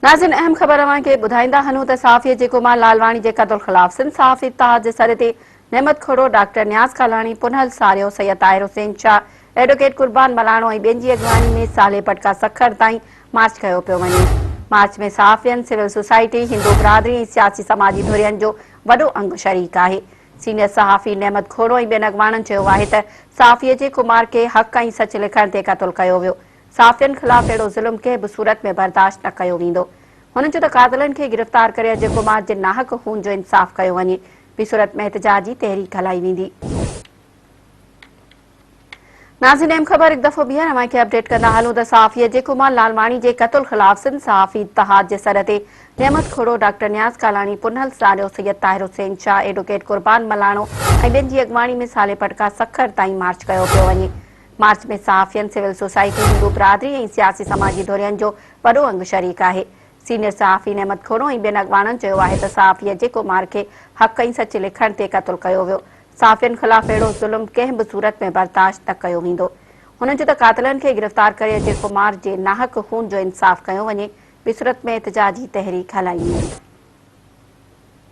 ناظرين اهم خبر اوهان کي ٻڌائيندا هلون ته صحافي اجي ڪمار لالواڻي جي قتل خلاف سنڌ صحافي اتحاد جي سڏ تي نعمت کوڙو، ڊاڪٽر نياز ڪالاڻي، پنهل ساريو، سيد طاهر حسين شاهه، ايڊووڪيٽ قربان ملاڻو ۽ ٻين جي اڳواڻي ۾ صالح پٽ کان سکر تائين مارچ ڪيو پيو وڃي. مارچ ۾ صحافين، سول سوسائٽي، هندو برادري ۽ سياسي سماجي ڌرين جو وڏو انگ شريڪ آهي. سينيئر صحافي نعمت کوڙو ۽ ٻين اڳواڻن چيو آهي ته صحافي اجي ڪمار کي حق ۽ سچ لکڻ تي قتل ڪيو ويو. صحافين خلاف اهڙو ظلم ڪنهن به صورت ۾ برداشت نه ڪيو ويندو. هنن چيو ته قاتلن کي گرفتار ڪري اجي ڪمار جي ناحق خون جو انصاف ڪيو وڃي، ٻي صورت ۾ احتجاجي تحريڪ هلائي ويندي. ناظرين اهم خبر هڪ دفعو ٻيهر اوهان کي اپڊيٽ ڪندا هلون ته صحافي اجي ڪمار لالواڻي جي قتل خلاف سنڌ صحافي اتحاد جي سڏ تي نعمت کوڙو، ڊاڪٽر نياز ڪالاڻي، پنهل ساريو، سيد طاهر حسين شاهه، ايڊووڪيٽ قربان ملاڻو ۽ ٻين جي اڳواڻي ۾ صالح پٽ کان سکر تائين مارچ ڪيو پيو وڃي. مارچ ۾ صحافين، سول سوسائٽي، هندو برادري ۽ سياسي سماجي ڌرين جو وڏو انگ شريڪ آهي. سينيئر صحافي نعمت کوڙو ۽ ٻين اڳواڻن چيو آهي ته صحافي اجي ڪمار کي حق ۽ سچ لکڻ تي قتل ڪيو ويو، صحافين خلاف اهڙو ظلم ڪنهن به صورت ۾ برداشت نه ڪيو ويندو. هنن چيو ته قاتلن کي گرفتار ڪري اجي ڪمار جي ناحق خون جو انصاف ڪيو وڃي، ٻي صورت ۾ احتجاجي تحريڪ هلائي ويندي.